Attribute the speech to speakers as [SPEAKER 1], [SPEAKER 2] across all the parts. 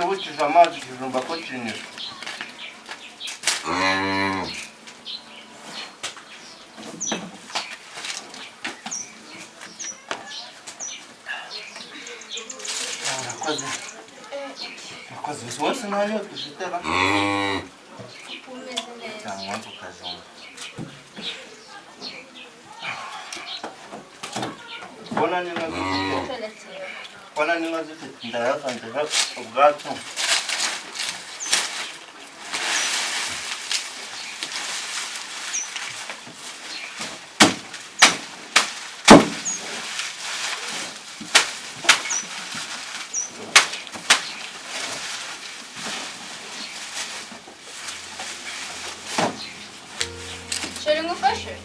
[SPEAKER 1] Wabukije amazi ikijumba ko kinyura. Urakoze. Urakoze. Wose ntayo dufite ra. Cyangwa tukajumba. Bona n'inka zifite. Bona n'inka zifite ndayasanze ubwatsi.
[SPEAKER 2] Chéri ngufashe?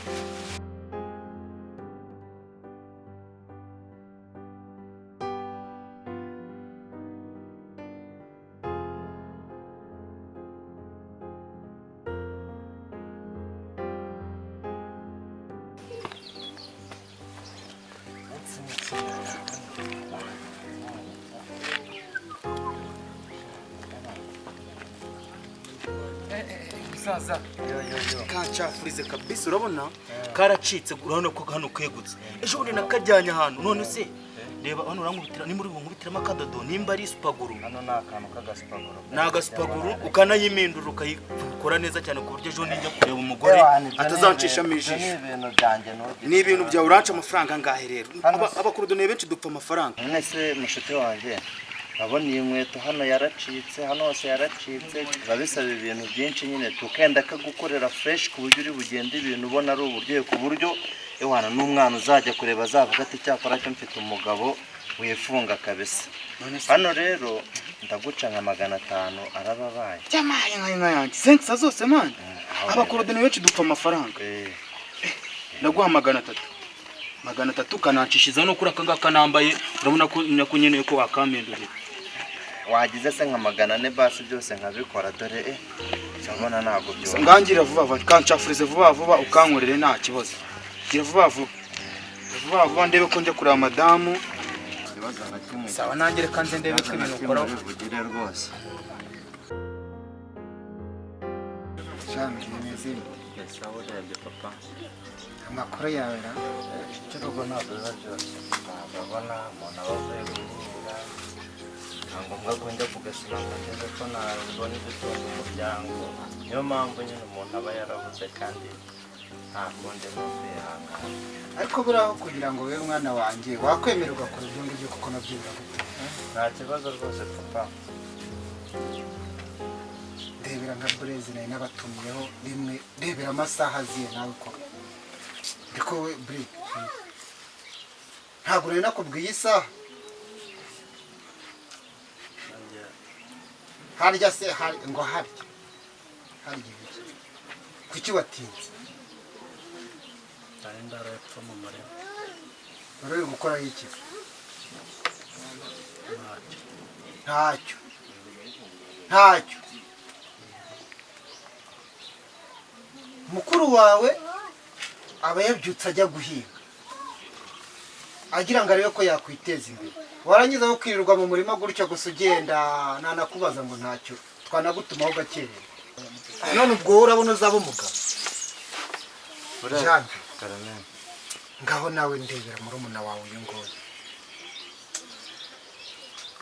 [SPEAKER 3] Musaza kacafurize kabisa, urabona karacitse, urabona ko hano kegutse. Ejo bundi nakajyanye ahantu, none se reba hano urankubitira, nimba uri bunkubitiramo akadodo, nimba ari supaguru.
[SPEAKER 1] Hano ni akantu k'agasupaguru.
[SPEAKER 3] Ni agasupaguru ukanayimindura ukayikora neza cyane ku buryo ejo nijya kureba umugore atazancishamo ijisho.
[SPEAKER 1] Ni ibintu byanjye ntugire.
[SPEAKER 3] Ni ibintu byawe, uranca amafaranga angahe rero? Abakorodoniye benshi dupfa amafaranga.
[SPEAKER 1] None se mushuti wanjye, urabona iyi nkweto hano yaracitse, hano hose yaracitse, biba bisaba ibintu byinshi nyine, tukenda kagukorera fresh ku buryo uri bugende ibintu ubona ari uburyohe, ku buryo ewana n'umwana uzajya kureba azavuga ati cyakora cyo mfite umugabo wifunga kabisa. Hano rero ndaguca nka 500 arababaye.
[SPEAKER 3] Cyamaye nka inka yanjye, senkisa zose man. Abakorodoni benshi dupfa amafaranga. Ndaguha 300. 300 kanancishiza no kuri aka ngaka nambaye, urabona ko nyakunyeneye ko wakampindurira.
[SPEAKER 1] Wagize se nka 400 basi byose nkabikora, dore urabona ntabwo byoroshye.
[SPEAKER 3] Ngangira vuba vuba, kancafurize vuba vuba ukankorere nta kibazo. Gira vuba vuba. Vuba vuba ndebe ko njya kureba madamu. Sawa nanjye reka nze ndebe ko ibintu ukora.
[SPEAKER 1] Bugire rwose.
[SPEAKER 4] Jean, bimeze bite?
[SPEAKER 1] Sawa urebye papa.
[SPEAKER 4] Amakuru yawe ra?
[SPEAKER 1] Icy'urugo ntabwo biba byoroshye. Urabona umuntu aba avuye guhinga, nta ngombwa ko njya kugasura ngo ngeze ko nabona ibitunga umuryango. Niyo mpamvu nyine umuntu aba yarabuze kandi nta kundi ni ukwihangana.
[SPEAKER 4] Ariko buriya kugira ngo ube mwana wanjye wakwemererwa ugakora ibyo ngibyo kuko nabyo biragutunga.
[SPEAKER 1] Nta kibazo rwose papa.
[SPEAKER 4] Ndebera nka Burezi nari nabatumyeho rimwe, ndebera amasaha aziye nawe koko. Ndiko we Buri, ntabwo nari nakubwiye isaha. Harya se ngo harya harya iki? Kuki watinze?
[SPEAKER 1] Nari ndarepfa mu murima.
[SPEAKER 4] Wari uri gukora iki? Ntacyo. Ntacyo. Mukuru wawe aba yabyutse ajya guhinga agira ngo arebe ko yakwiteza imbere, warangiza wo kwirirwa mu murima gutyo gusa ugenda nanakubaza ngo ntacyo twanagutumaho gakerera. None ubwo wowe urabona uzaba umugabo? Jean, ngaho nawe ndebera murumuna wawe uyu nguyu.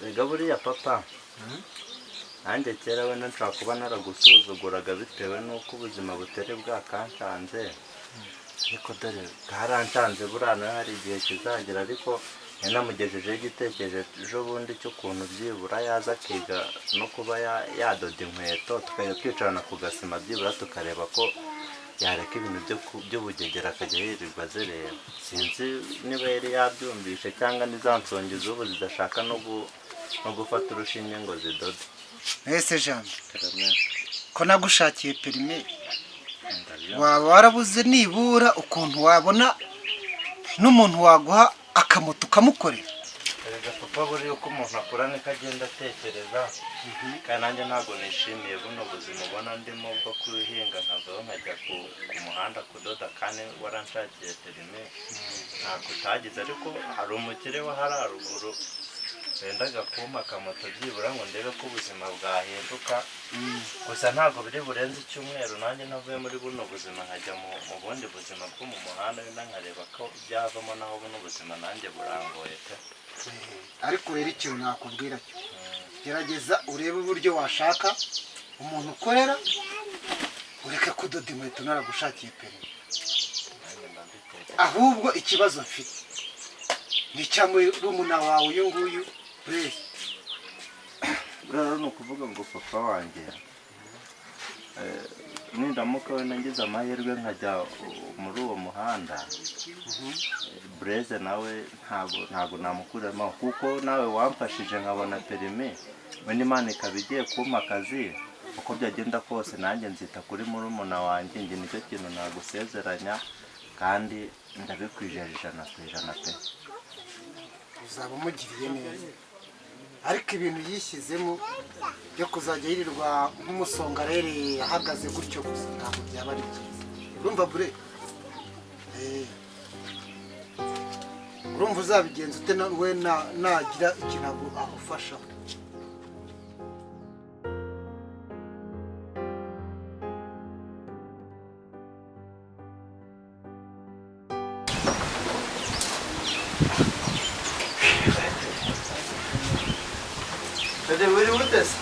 [SPEAKER 1] Rega buriya papa, nanjye kera wenda nshobora kuba naragusuzuguraga bitewe n'uko ubuzima butari bwakancanze, ariko dore bwarancanze buriya nawe hari igihe kizagera. Ariko yanamugejejeho igitekerezo ejo bundi cy'ukuntu byibura yaza akiga no kuba yadoda inkweto, tukajya twicarana ku gasima byibura tukareba ko Yareka ibintu by'ubugegera akajya yirirwa azerera. Sinzi niba yari yabyumvishe cyangwa n'izansongi z'ubu zidashaka no gufata urushinge ngo zidode.
[SPEAKER 4] Ese Jambo, ko nagushakiye perime, waba warabuze nibura ukuntu wabona n'umuntu waguha akamoto ukamukorera?
[SPEAKER 1] Erega papa, buriya uko umuntu akura niko agenda atekereza, kandi nanjye ntabwo nishimiye buno buzima ubona ndimo bwo kuhinga nkavaho nkajya ku muhanda kudoda, kandi waranshakiye perime ntabwo utagize. Ariko hari umukire wa hariya haruguru wendaga kumpa akamoto byibura ngo ndebe ko ubuzima bwahinduka. Gusa ntabwo biri burenze icyumweru nanjye ntavuye muri buno buzima nkajya mu bundi buzima bwo mu muhanda, wenda nkareba ko byavamo, naho buno buzima nanjye burangoye pe.
[SPEAKER 4] Ariko rero ikintu nakubwira cyo, gerageza urebe uburyo washaka umuntu ukorera, ureke kudoda inkweto naragushakiye perime. Ahubwo ikibazo mfite ni icya murumuna wawe uyu nguyu Blaise.
[SPEAKER 1] Rero ni ukuvuga ngo papa wanjye nindamuka wenda ngize amahirwe nkajya muri uwo muhanda, Blaise nawe ntabwo namukuramo, kuko nawe wamfashije nkabona perime, wenda Imana ikaba igiye kumpa akazi. Uko byagenda kose nanjye nzita kuri murumuna wanjye, njye nicyo kintu nagusezeranya kandi ndabikwijeje 100% pe.
[SPEAKER 4] Uzaba umugiriye neza, ariko ibintu yishyizemo byo kuzajya yirirwa nk'umusongarere ahagaze gutyo gusa ntabwo byaba ari byiza. Urumva Bure? Urumva uzabigenza ute we nagira ikintu agufasha?
[SPEAKER 1] Dede, wiri wutese?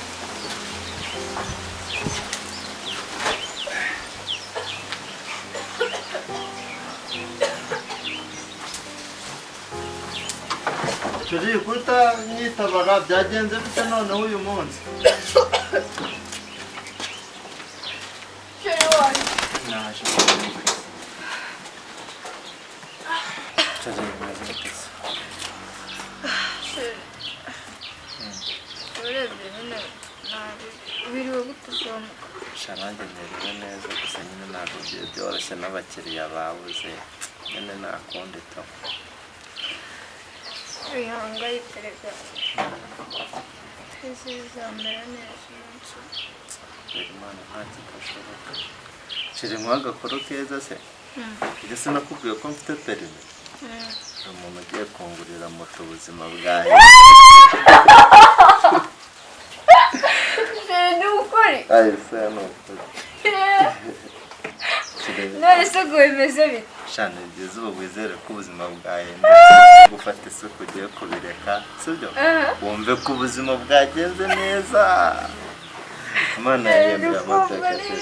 [SPEAKER 1] Turi kuta nyitabara byagenze bite noneho uyu munsi?
[SPEAKER 2] Chéri wanjye.
[SPEAKER 1] Naje. Chéri, bimeze bite?
[SPEAKER 2] Chéri. Urebye nyine nabi wiriwe gute usomuka?
[SPEAKER 1] Sha nanjye merewe neza, gusa nyine ntabwo byoroshye n'abakiriya babuze, nyine nta kundi to.
[SPEAKER 2] Wihangayike rega, ese bizamera neza umunsi umwe.
[SPEAKER 1] Rero Imana nta kidashoboka. Chéri, nguhe agakuru keza se? Njye sinakubwiye ko mfite perime? Hari umuntu ugiye kungurira moto ubuzima bwawe.
[SPEAKER 2] Chéri, ni ukuri?
[SPEAKER 1] Ayi se ni ukuri.
[SPEAKER 2] None se ngo bimeze bite?
[SPEAKER 1] Sha ni byiza ubu wizere ko ubuzima bwahindutse, gufata isuku ugiye kubireka, sibyo? Wumve ko ubuzima bwagenze neza. Imana yahinduye amateka pe.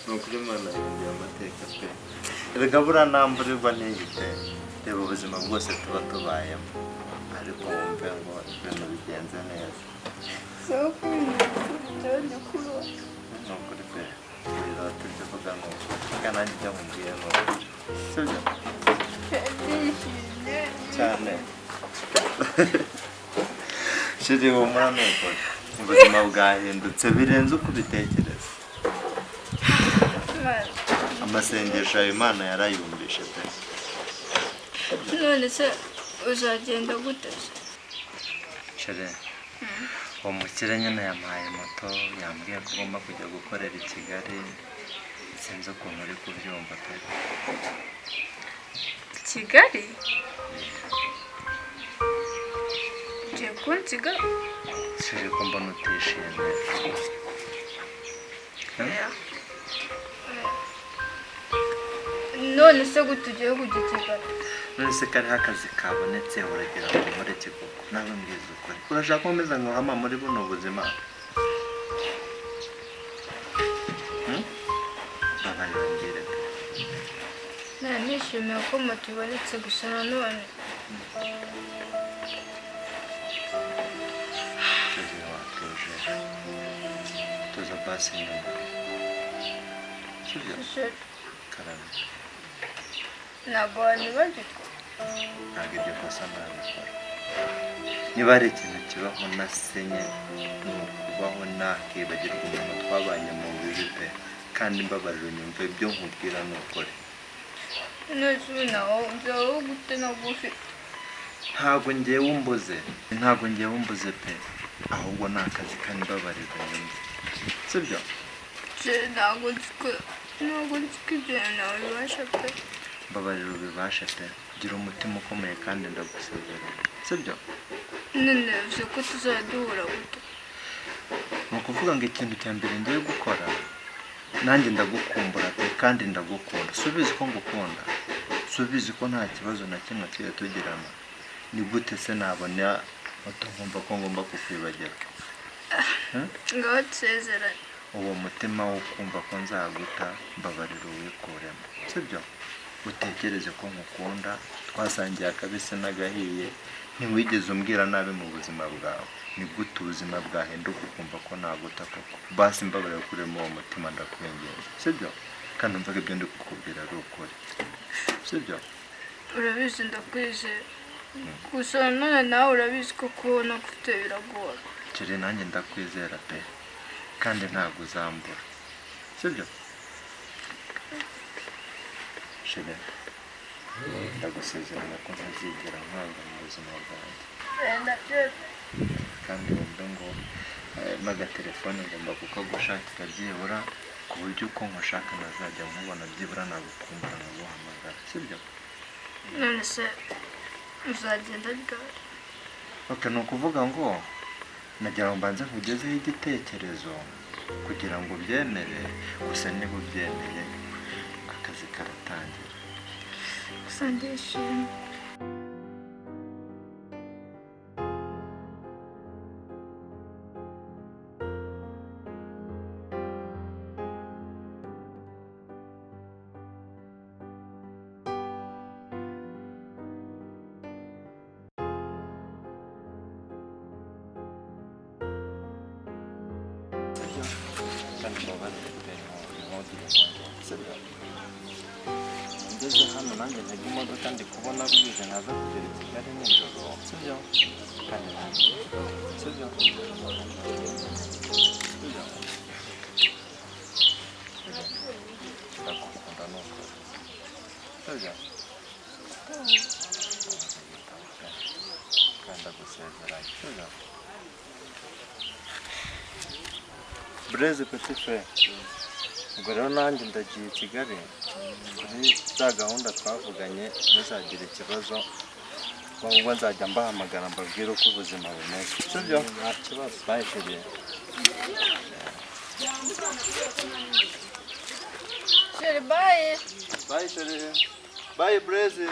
[SPEAKER 1] Ni ukuri Imana yahinduye amateka pe. Erega buriya nta mvura igwa ntihite. Reba ubuzima bwose tuba tubayemo, ariko wumve ngo ibintu bigenze neza. Ni ukuri pe. Wirota ibyo uvuga ni ukuri, kandi nanjye ibyo nkubwiye ni ukuri, sibyo? Cyane. Chéri, humura ni ukuri, ubuzima bwahindutse birenze uko ubitekereza. Amasengesho yawe Imana yarayumvishe pe.
[SPEAKER 2] None se uzagenda gute se?
[SPEAKER 1] Chéri, uwo mukire nyine yampaye moto, yambwiye ko ugomba kujya gukorera i Kigali, sinzi ukuntu uri kubyumva pe.
[SPEAKER 2] Kigali? Ugiye kunsiga?
[SPEAKER 1] Chéri, ko mbona utishimye.
[SPEAKER 2] None se gute ugiye kujya i Kigali?
[SPEAKER 1] None se kariho akazi kabonetse uragira ngo mureke koko? Nawe mbwiza ukuri, urashaka ko nkomeza nkahama muri buno buzima? Babarira mbwire pe.
[SPEAKER 2] Nishimiye ko moto ibonetse, gusa nanone
[SPEAKER 1] Chéri, watuje tuza basi nyuma, sibyo?
[SPEAKER 2] Chéri,
[SPEAKER 1] Karame.
[SPEAKER 2] Ntabwo wanyibagirwa.
[SPEAKER 1] Ntabwo iryo kosa nabikora. Niba hari ikintu kibaho nasenye, ni ukubaho nakibagirwa umuntu twabanye mu bibi pe. Kandi mbabarira unyumve ibyo nkubwira ni ukuri.
[SPEAKER 2] None ubu nawe nzabaho gute ntagufite?
[SPEAKER 1] Ntabwo ngewe umbuze, ntabwo ngewe umbuze pe, ahubwo ni akazi kandi mbabarira unyumve, sibyo?
[SPEAKER 2] Chéri, ntabwo nzi ko ibyo bintu nabibasha pe.
[SPEAKER 1] Mbabarira ubibashe pe, gira umutima ukomeye kandi ndagusezeranya, sibyo?
[SPEAKER 2] None bivuze ko tuzajya duhura gute?
[SPEAKER 1] Ni ukuvuga ngo ikintu cya mbere ngiye gukora, nanjye ndagukumbura pe kandi ndagukunda. Si ubizi ko ngukunda, si ubizi ko nta kibazo na kimwe tujya tugirana. Ni gute se nabona moto nkumva ko ngomba kukwibagirwa?
[SPEAKER 2] Ngaho nsezeranye.
[SPEAKER 1] Uwo mutima wo kumva ko nzaguta, mbabarira uwikuremo, sibyo? Utekereze ko nkukunda, twasangiye akabisi n'agahiye, ntiwigeze umbwira nabi mu buzima bwawe. Ni gute ubuzima bwahinduka ukumva ko naguta koko? Basi mbabarira ukuremo uwo mutima, ndakwinginze, sibyo? Kandi numva ko ibyo ndi kukubwira ari ukuri, sibyo?
[SPEAKER 2] Urabizi ndakwizera, gusa nanone nawe urabizi ko kubona ko ufite biragora.
[SPEAKER 1] Chéri, nanjye ndakwizera pe, kandi ntabwo uzambura, sibyo? Chéri, ndagusezeranya ko ntazigera nkwanga mu buzima bwanjye. Kandi wumve ngo n'agatelefone ngomba kukagushakira byibura, ku buryo uko nkushaka nazajya nkubona byibura nagukumbura nkaguhamagara, sibyo?
[SPEAKER 2] None se uzagenda ryari?
[SPEAKER 1] Okay, ni ukuvuga ngo nagira ngo mbanze nkugezeho igitekerezo kugira ngo ubyemere, gusa niba ubyemeye akazi karatangira.
[SPEAKER 2] Gusa ndishimye.
[SPEAKER 1] Kandi mbabarire pe, ntugire impungenge, sibyo? Ngeze hano nanjye ntega imodoka, ndi kubona bwije ntaza kugera i Kigali nijoro, sibyo? Kandi sibyo? Sibyo? Ndagukunda ni ukuri, sibyo? Kandi ndagusezeranya, sibyo? Blaise Petit Frere, ubwo rero nanjye ndagiye i Kigali kuri za gahunda twavuganye, ntuzagire ikibazo, ubwo nzajya mbahamagara mbabwire uko ubuzima bumeze, sibyo? Nta kibazo. Bye chérie.
[SPEAKER 2] Chéri, bye.
[SPEAKER 1] Bye chérie. Bye Blaise.